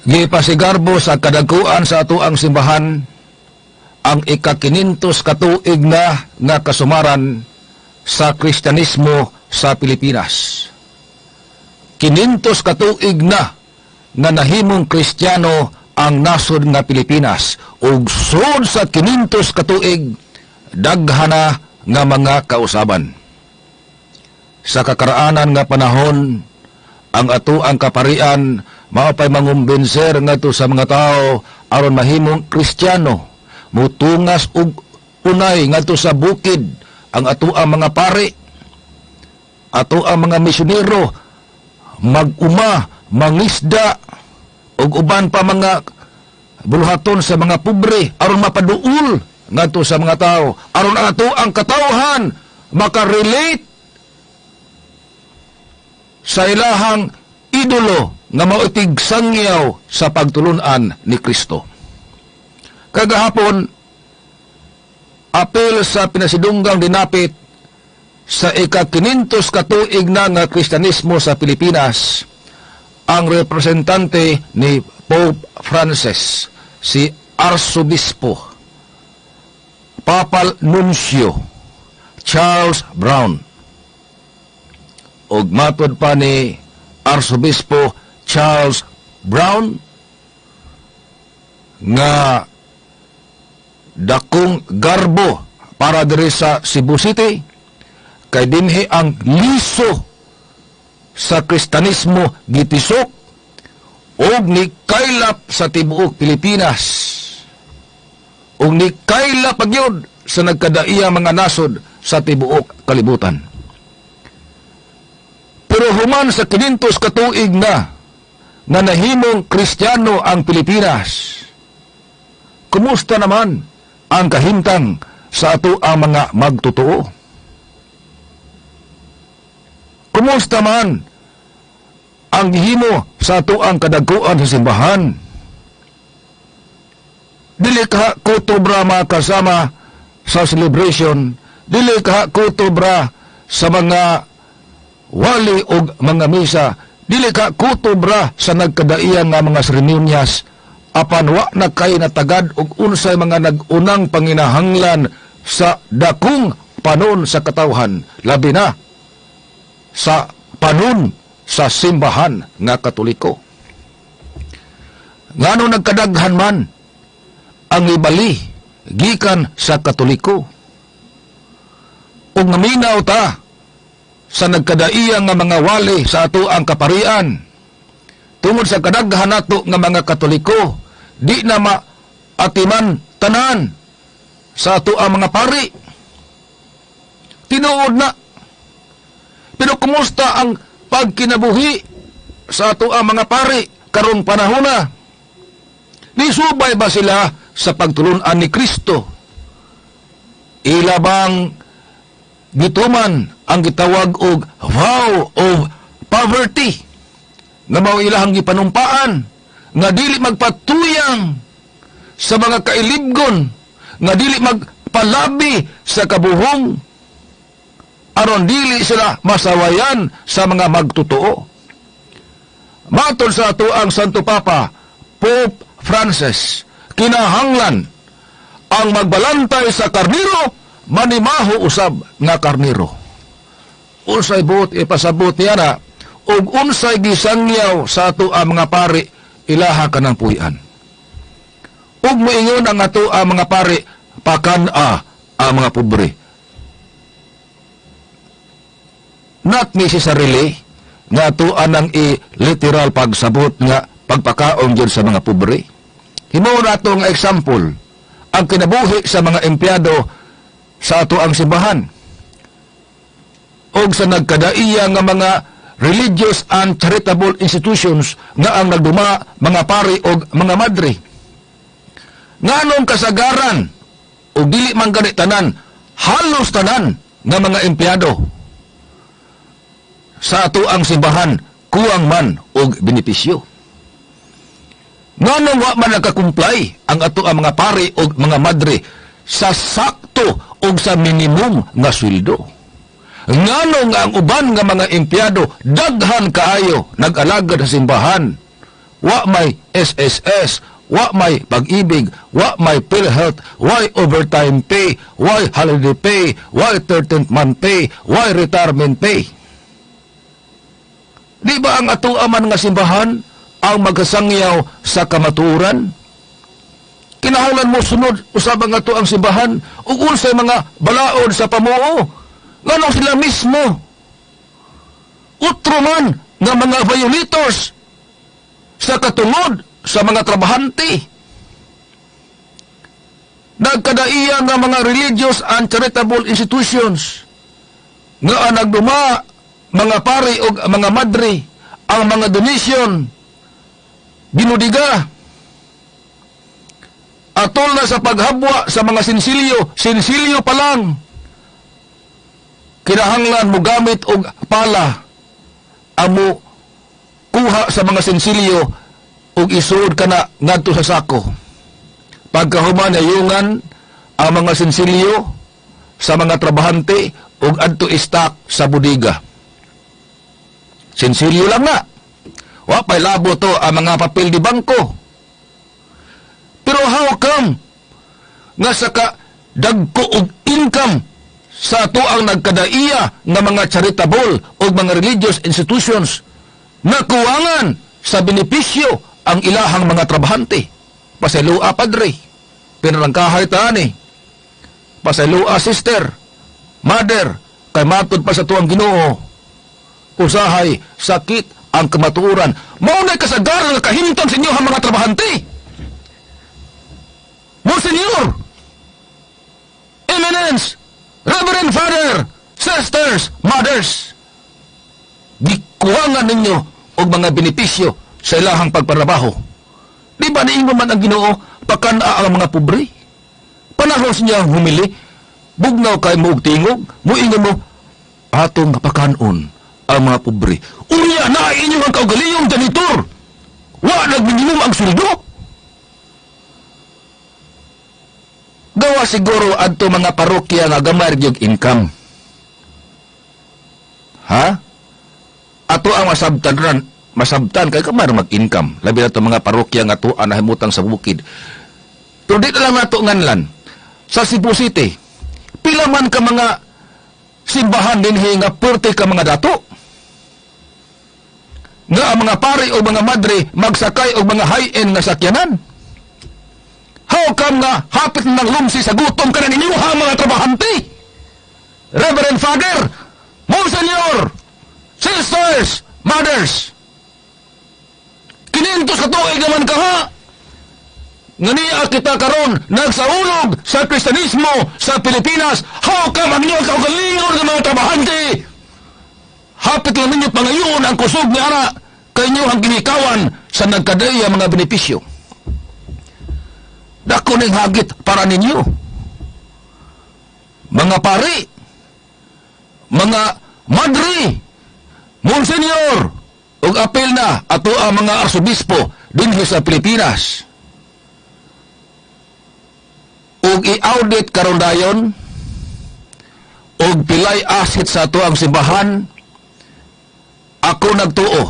Gipasigarbo sa kadaguan sa atoang simbahan ang ika-kinintos katuig na nga kasumaran sa Kristyanismo sa Pilipinas. 500 katuig na nga nahimong Kristiyano ang nasod nga Pilipinas ug sud sa 500 katuig, daghana nga mga kausaban. Sa kakaraanan nga panahon, ang atoang kaparian mao pay mangumbinser ngadto sa mga tao aron mahimong Kristiyano. Mutungas og unay ngadto sa bukid ang atoang mga pari, atoang mga misyonero, mag-uma, mangisda ug uban pa mga buluhaton sa mga pobre aron mapaduol ngadto sa mga tao, aron ang atoang katawhan makarelate sa ilahang idolo nga mao tigsangyaw sa pagtulunan ni Kristo. Kagahapon, apil sa pinasidunggang dinapit sa ika-kinintos katuig na nga Kristyanismo sa Pilipinas, ang representante ni Pope Francis, si Arsobispo Papal Nuncio Charles Brown. Ug matod pa ni Arsobispo Charles Brown nga dakong garbo para diri sa Cebu City kay dinhi ang liso sa Kristanismo gitisok og nikaylap sa tibuok Pilipinas ug nikaylap pagyud sa nagkadaiya mga nasod sa tibuok kalibutan. Pero human sa 500 katuig na nga nahimong Kristiyano ang Pilipinas, kumusta naman ang kahimtang sa ato ang mga magtotoo? Kumusta man ang gihimo sa ato ang kadaguan sa simbahan? Dili ka kutubra makasama sa celebration, dili ka kutubra sa mga wali og mga misa, dili ka kutubra sa nagkadaiyan nga mga seremonyas, apan wa na kay natagad og unsay mga nag-unang panginahanglan sa dakong panon sa katawhan, labi na sa panon sa Simbahan nga Katoliko. Ngano nagkadaghan man ang ibali gikan sa Katoliko? Ug naminaw ta sa nagkadaiya nga mga wali sa ato ang kaparian. Tungod sa kadaghan nato nga mga Katoliko, di na maatiman tanan sa ato ang mga pari. Tinuod na. Pero kumusta ang pagkinabuhi sa ato ang mga pari karong panahona? Nisubay ba sila sa pagtulunan ni Kristo? Ila bang gituman ang gitawag og vow of poverty nga mao ilahang gipanumpaan nga dili magpatuyang sa mga kailibgon, nga dili magpalabi sa kabuhong aron dili sila masawayan sa mga magtotoo? Matod sa ato ang Santo Papa, Pope Francis, kinahanglan ang magbalantay sa karniro manimaho usab nga karniro. Unsay buot ipasabot niya na ug unsay gisangyaw sa ato ang mga pari ilaha kanang puy-an? Ug moingon ang ato ang mga pari, pakan-a ang mga pobre. Not necessarily nga ato anang i-literal pagsabot nga pagpakaon gyud sa mga pobre. Himuon nato nga example ang kinabuhi sa mga empleyado sa ato ang simbahan og sa nagkadaiya nga mga religious and charitable institutions nga ang nagduma mga pari og mga madre. Nganong kasagaran og dili man gani tanan, halos tanan nga mga empleyado sa ato ang simbahan kuwang man og benepisyo? Nganong wa man nagka-comply ang ato ang mga pari og mga madre sa sakto og sa minimum nga sweldo? Ngano nga ang uban nga mga empleyado daghan kaayo nag-alagad sa simbahan Wa may SSS, wa may Pag-IBIG, wa may PhilHealth, why overtime pay, why holiday pay, why 13th month pay, why retirement pay. Di ba ang ato man nga simbahan ang magasangyaw sa kamatuoran? Kinahanglan mo sunod usab ang ato ang simbahan ug unsay mga balaod sa pamuo. Nganong sila mismo utro man nga mga violators sa katungod sa mga trabahante? Nagkadaiya nga mga religious and charitable institutions nga ang nagduma mga pari o mga madre, ang mga donation binudiga, atol na sa paghabwa sa mga sinsilyo. Sinsilyo pa lang, kinahanglan mo gamit og pala amo kuha sa mga sinsilyo ug isuod kana ngadto sa sako. Pagkahuman, ayungan ang mga sinsilyo sa mga trabahante ug adto stock sa budiga. Sinsilyo lang na. Wa pay labo to ang mga papel di bangko. Pero how come nga sa ka dagko og income sa ato ang nagkadaiya nga mga charitable o mga religious institutions, nakuwangan sa benepisyo ang ilahang mga trabahante? Pasayloa, padre. Pinarangkahay ta ni. Pasayloa, sister. Mother, kay matod pa sa tuang Ginoo. Usahay sakit ang kamatuoran. Mao na kasagaran nga kahimtang sa inyo ang mga trabahante. Monsignor, Eminence, Reverend Father, Sisters, Mothers, gikuwangan ninyo og mga benepisyo sa ilahang pagparabaho. Di ba niingon man ang Ginoo, pakan-a ang mga pobre? Panahon niya ang humili, bugnaw kay mo og tingog, muingon mo, atong pakanon ang mga pobre. Unya na inyo ang kaugalingong janitor. Wa nagminimum ang sweldo. Gawa siguro adto mga parokya nga gamay gyud income. Ha? Ato ang masabtan ran, masabtan kay gamay ra mag-income. Labi na to mga parokya nga tuan nahimutang sa bukid. Pero di na lang nato nganlan. Sa Cebu City, pila man ka mga simbahan dinhi nga purte ka mga dato? Nga ang mga pari o mga madre magsakay og mga high-end nga sakyanan. How come nga hapit ng lumsi sa gutom ka na ninyo ha mga trabahante? Reverend Father, Monsignor, Sisters, Mothers, 500 ka tuig naman ka ha? Nga niya kita karon nagsaulog sa Kristiyanismo sa Pilipinas. How come ang inyong kaugalingon ng mga trabahante? Hapit lang ninyo pangayon ang kusog ni ana kay inyo ang ginikawan sa nagkadaya mga benepisyo. Dako ning hagit para ninyo. Mga pari, mga madre, Monsignor, ug apil na ato ang mga arsobispo dinhi sa Pilipinas. Ug i-audit karon dayon og pilay asset sa ato ang simbahan, ako nagtuo.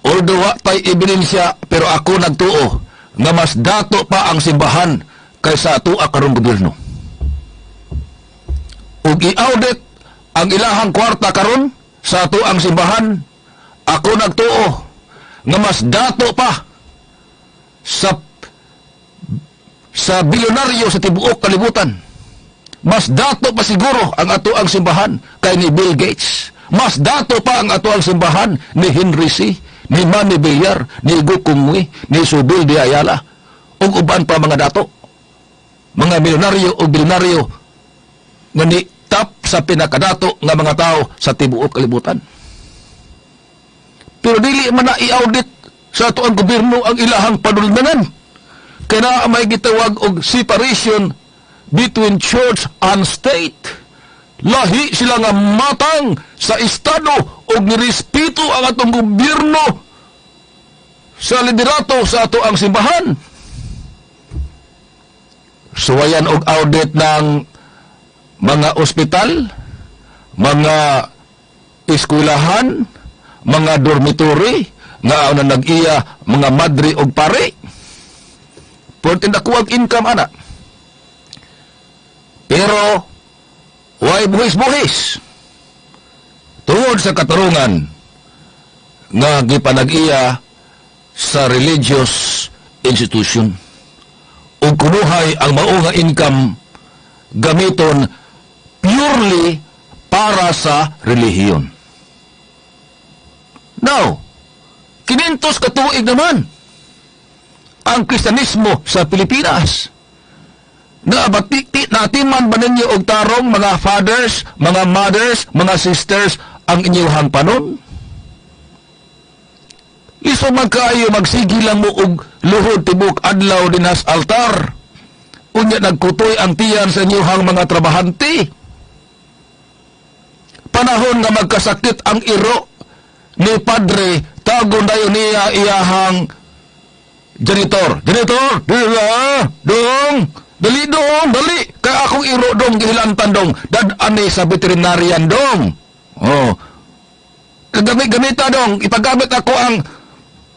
Although wa tay ebidensya, pero ako nagtuo nga mas dato pa ang simbahan kaysa ato karong gobyerno. Ug i-audit ang ilahang kwarta karon sa ato ang simbahan, ako nagtuo nga mas dato pa sa bilyonaryo sa tibuok kalibutan. Mas dato pa siguro ang ato ang simbahan kay ni Bill Gates. Mas dato pa ang ato ang simbahan ni Henry Sy, ni Manny Villar, ni Gokongwei, ni Zobel de Ayala, ug uban pa mga dato. Mga milyonaryo o bilyonaryo nga ni top sa pinakadato nga mga tao sa tibuok kalibutan. Pero dili man na i-audit sa ato ang gobyerno ang ilahang padulnanan. Kaya na may gitawag og separation between church and state. Lahi sila nga matang sa estado og nirespeto ang atong gobyerno sa liderato sa ato ang simbahan. Suwayan og audit ng mga ospital, mga eskwelahan, mga dormitory nga na nag-iya mga madre og pare. Porte nakuha ang income ana. Pero way buhis-buhis tungod sa katarungan nga gipanag-iya sa religious institution. Ug kunuhay ang mao nga income gamiton purely para sa relihiyon. Now, 500 ka tuig naman ang Kristiyanismo sa Pilipinas. Naatiman ba ninyo og tarong, mga fathers, mga mothers, mga sisters, ang inyong panon? Lisod man kaayo magsigi lang mo og luhod tibok adlaw dinhas altar. Unya nagkutoy ang tiyan sa inyong mga trabahante. Panahon nga magkasakit ang iro ni padre, tagon dayon niya iyahang janitor. "Janitor, dila, dong, dali dong, dali. Kay akong iro dong, gihilantan dong. Dad-ani sa veterinarian dong. Oh. Kagamit-gamita dong, ipagamit ako ang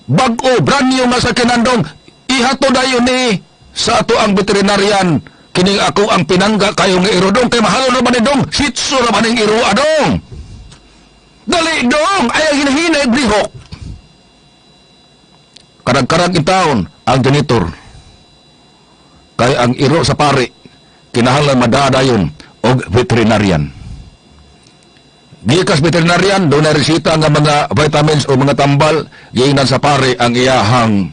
bag-o, brand new nga sakyanan dong. Ihato dayon ni sa ato ang veterinarian. Kining ako ang pinangga kayo nga iro dong. Kay mahalo naman ni dong, shih tzu naman ning iro adong. Dali dong, ay hinahinay blihok." Karag-karag taon ang janitor. Kay ang iro sa pare, kinahanglan madadayon og veterinarian. Gikas veterinarian, doon na resita nga mga vitamins o mga tambal, giingnan sa pare ang iyahang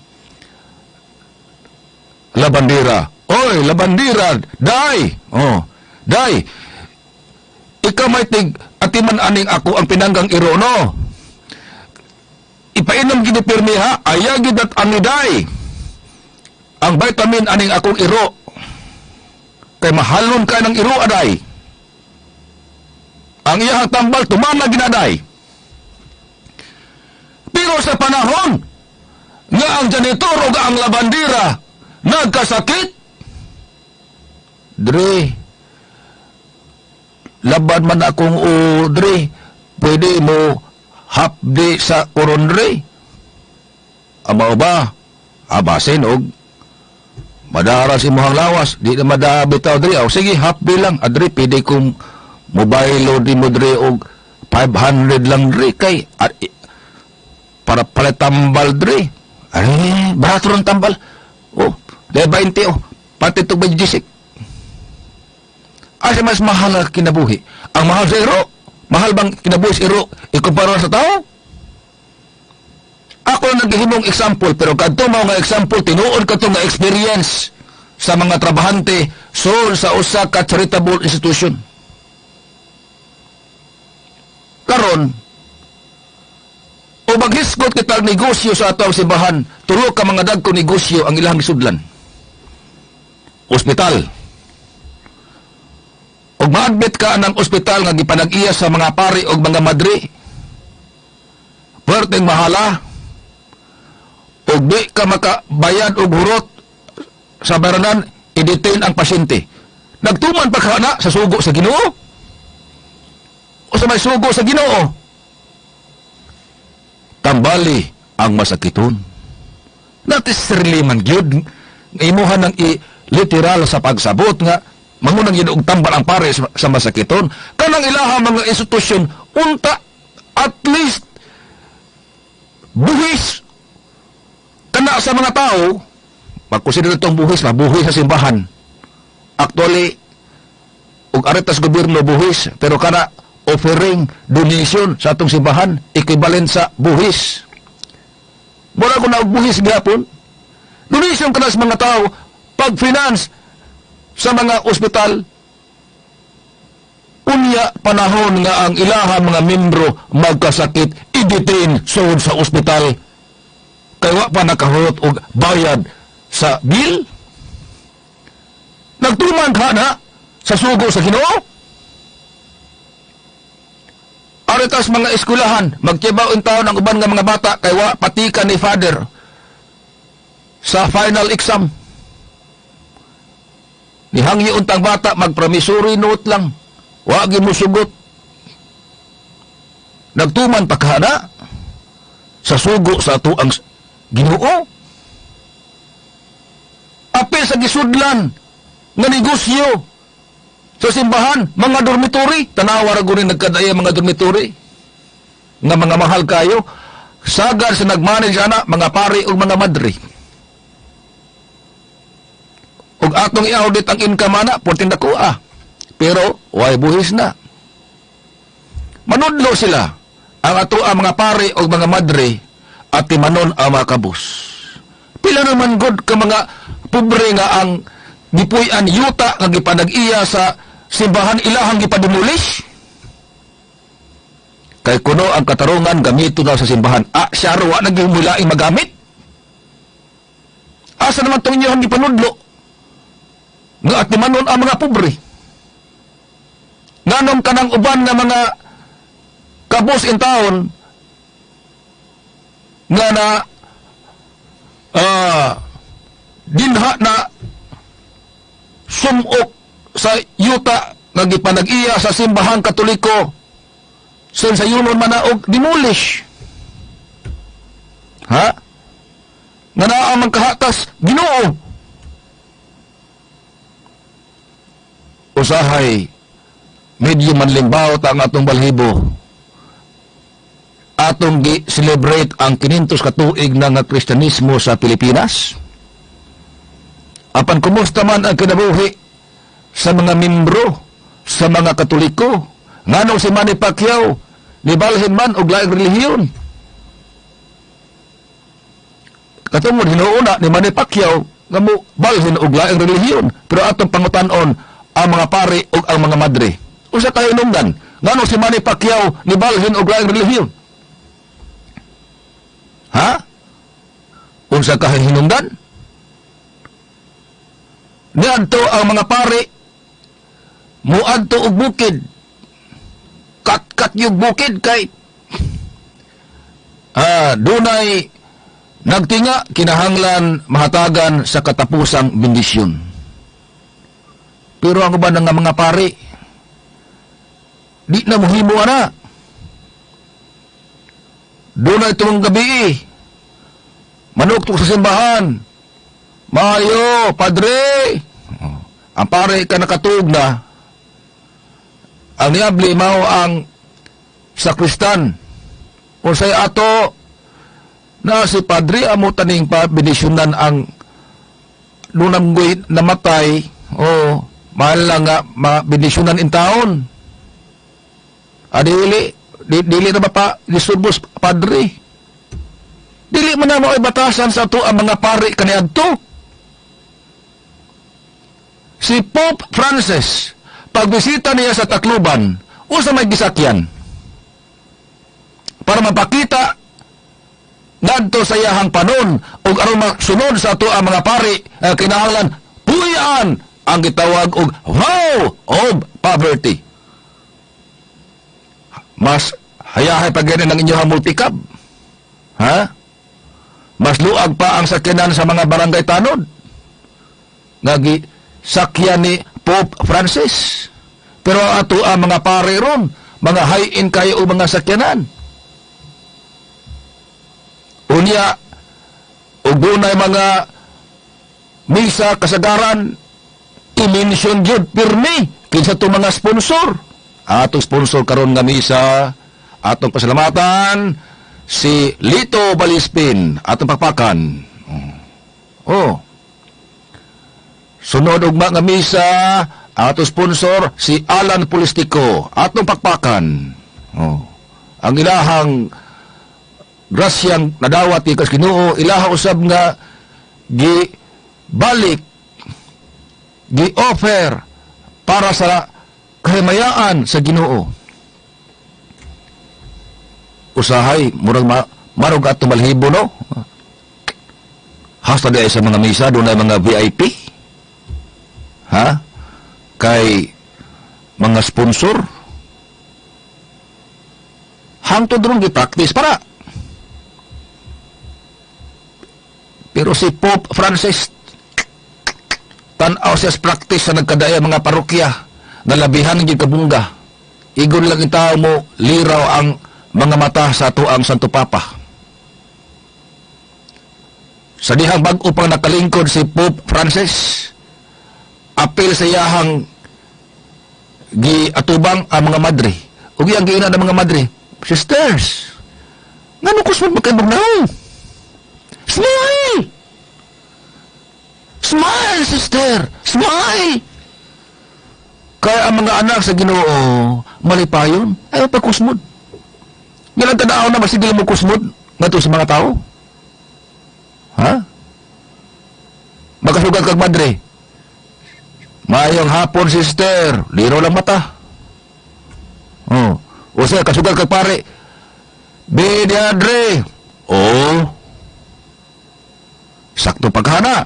labandira. "Oy, labandira, day! Oh, day! Ikaw may tig atiman aning ako ang pinanggang iro, no? Ipainom gini pirmi ha, ayagi dat aniday. Ang vitamin aning akong iro. Kay mahalon ka ng iro aday. Ang iyang tambal tumana ginaday." Pero sa panahon nga ang janitor o ang labandira nagkasakit, "Dre, labad man akong dre, pwede mo half day sa koron dre." "Ama ba? Abasin og madara si muhang lawas, di na madara bitaw dre. Aw, sige, half day lang. Adre, pwede kong mobile di mo dre og 500 lang dre kay para pala tambal dre. Ay, barato lang tambal. Oh, de 20 oh. Pati ito ba?" Asa mas mahal ang kinabuhi? Ang mahal sa iro? Mahal bang kinabuhi sa iro ikumpara sa tao? Ako lang naghihimong example, pero kadto mao nga example, tinuod kadto nga experience sa mga trabahante sol sa usa ka charitable institution. Karon, o maghisgot kita negosyo sa atong simbahan, tulo ka mga dagko negosyo ang ilang gisudlan. Ospital. Og ma-admit ka ng ospital nga gipanag-iya sa mga pari og mga madre, perteng mahala. Og di ka makabayad og hurot sa baranan, i-detain ang pasyente. Nagtuman pa ka na sa sugo sa Ginoo? O sa may sugo sa Ginoo? Tambali ang masakiton. Natisirli man gyud imuhan ng i-literal sa pagsabot nga mangunang yun og tambal ang pare sa masakiton. Kanang ilaha mga institusyon, unta at least buhis kana sa mga tao, magkonsider itong buhis, mabuhi sa simbahan. Actually, ug aretas gobyerno buhis, pero kana offering donation sa atong simbahan equivalent sa buhis. Mura ko na og buhis gyapon. Donation kana sa mga tao pag-finance sa mga ospital. Unya panahon nga ang ilaha mga membro magkasakit, i-detain sud sa ospital kay wa pa nakahurot og bayad sa bill. Nagtuman ka na sa sugo sa Ginoo? Aritas mga eskwelahan, magtibaw in taon ang uban nga mga bata kay wa patika ni father sa final exam. Nihangyo untang bata mag-promissory note lang. Wa gyud mo sugot. Nagtuman pa ka na? Sa sugo sa ato ang Ginoo. Apil sa gisudlan nga negosyo sa simbahan, mga dormitory, tanawa ra gud nagkadaya mga dormitory nga mga mahal kayo, sagad sa nagmanage ana mga pari ug mga madre. Ug atong i-audit ang income ana, porting dako ah. Pero way buhis na. Manudlo sila ang ato ang mga pari o mga madre at timanon ang mga kabus. Pila naman gud ka mga pobre nga ang gipuy-an yuta nga gipanag-iya sa simbahan ilahang gipademolish? Kay kuno ang katarungan gamito daw sa simbahan. Ah, siya ro wa naging magamit. Asa naman tong inyong gipanudlo? Nga at timanon ang mga pobre. Nganong kanang uban nga mga kabus in town nga na dinha na sumok sa yuta nga gipanag-iya sa Simbahang Katoliko sen sa yunon man na og demolish, ha, nga naa man kahatas Ginoo. Usahay medyo manlimbaw ta ang atong balhibo, atong gi-celebrate ang 500 ka tuig na nga Kristyanismo sa Pilipinas. Apan kumusta man ang kinabuhi sa mga membro sa mga Katoliko? Nganong si Manny Pacquiao nibalhin man og laing relihiyon? Katungod hinuuna ni Manny Pacquiao nga mo balhin og laing relihiyon, pero atong pangutan-on ang mga pari ug ang mga madre. Usa kayo nungdan, nganong si Manny Pacquiao nibalhin og laing relihiyon? Ha? Unsa ka hinungdan? Niadto ang mga pari muadto og bukid. Katkat yung bukid kay dunay nagtinga, kinahanglan mahatagan sa katapusang bendisyon. Pero ang uban nga mga pari di na mohimo ana. Dunay tuwang gabi manuktok sa simbahan. "Mayo, padre." Oh. Ang pare ka nakatuog na. Ang niabli mao ang sakristan. Unsay ato na si padre amo taning pa bendisyonan ang lunamgoy namatay o mahal lang nga mabendisyonan in taon. Adili, dili na ba pa disturbos, padre? Dili man na mo ay batasan sa ato ang mga pari kaniadto. Si Pope Francis, pagbisita niya sa Tacloban, usa may gisakyan para mapakita ngadto sa iyahang panon ug aron masunod sa ato ang mga pari, kinahanglan puy-an ang gitawag og vow of poverty. Mas hayahay pa gani ng inyong multicab. Ha? Mas luag pa ang sakyanan sa mga barangay tanod nga sakyan ni Pope Francis. Pero ato ang mga pare ron, mga high-end kayo o mga sakyanan. Unya, ug dunay mga misa kasagaran, i-mention gyud pirmi kinsa to mga sponsor. Atong sponsor karon nga misa, atong pasalamatan si Lito Balispin, atong pakpakan. Oh. Sunod ugma nga misa, atong sponsor si Alan Polistico, atong pakpakan. Oh. Ang ilahang grasyang nadawat gikas Ginoo, ilaha usab nga gi balik, gi-offer para sa kahimayaan sa Ginoo. Usahay murag marog ato malhibo, no? Hasta di ay sa mga misa dunay mga VIP, ha, kay mga sponsor. Hangtod ron gi-practice para. Pero si Pope Francis, tan-aw siya sa practice sa nagkadaya mga parokya na labihan ng kabungga. Igon lang itaw mo liraw ang mga mata sa ato ang Santo Papa. Sa dihang bag-o pang nakalingkod si Pope Francis, apil sa iyahang giatubang ang mga madre. Ug iyang giingnan ang mga madre, "Sisters, ngano kusmod ba kay now? Smile! Smile, sister! Smile!" Kaya ang mga anak sa Ginoo malipayon, ayaw pa kusmod. Ngalan tanaw na masigil mo kusmod ngadto sa mga tao. Ha? Makasugat kag madre. "Maayong hapon, sister." Liro lang mata. Oh. O siya, kasugat kag pare. "Bediadre." Oh. Sakto paghana.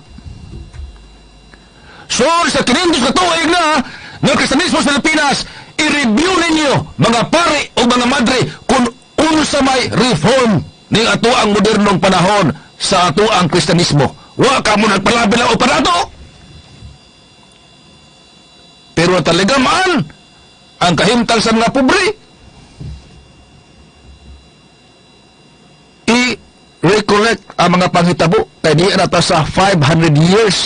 So, sa 500 ka tuig na ng Kristiyanismo sa Pilipinas, i-review ninyo, mga pare o mga madre, kung unsa may reform ning ato ang modernong panahon sa ato ang Kristiyanismo. Wa ka mo nagpalabi lang o panato. Pero talaga man ang kahimtang sa mga pobre. I-recollect ang mga panghitabo kay di na ta sa 500 years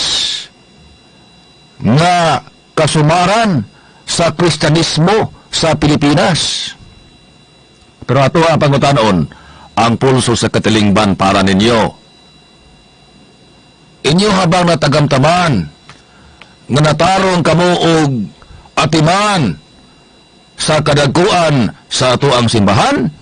nga kasumaran sa Kristiyanismo sa Pilipinas. Pero ato ang pangutanon, ang pulso sa katilingban para ninyo. Inyo habang natagamtaman nga natarong kamo og atiman sa kadagkuan sa ato ang simbahan?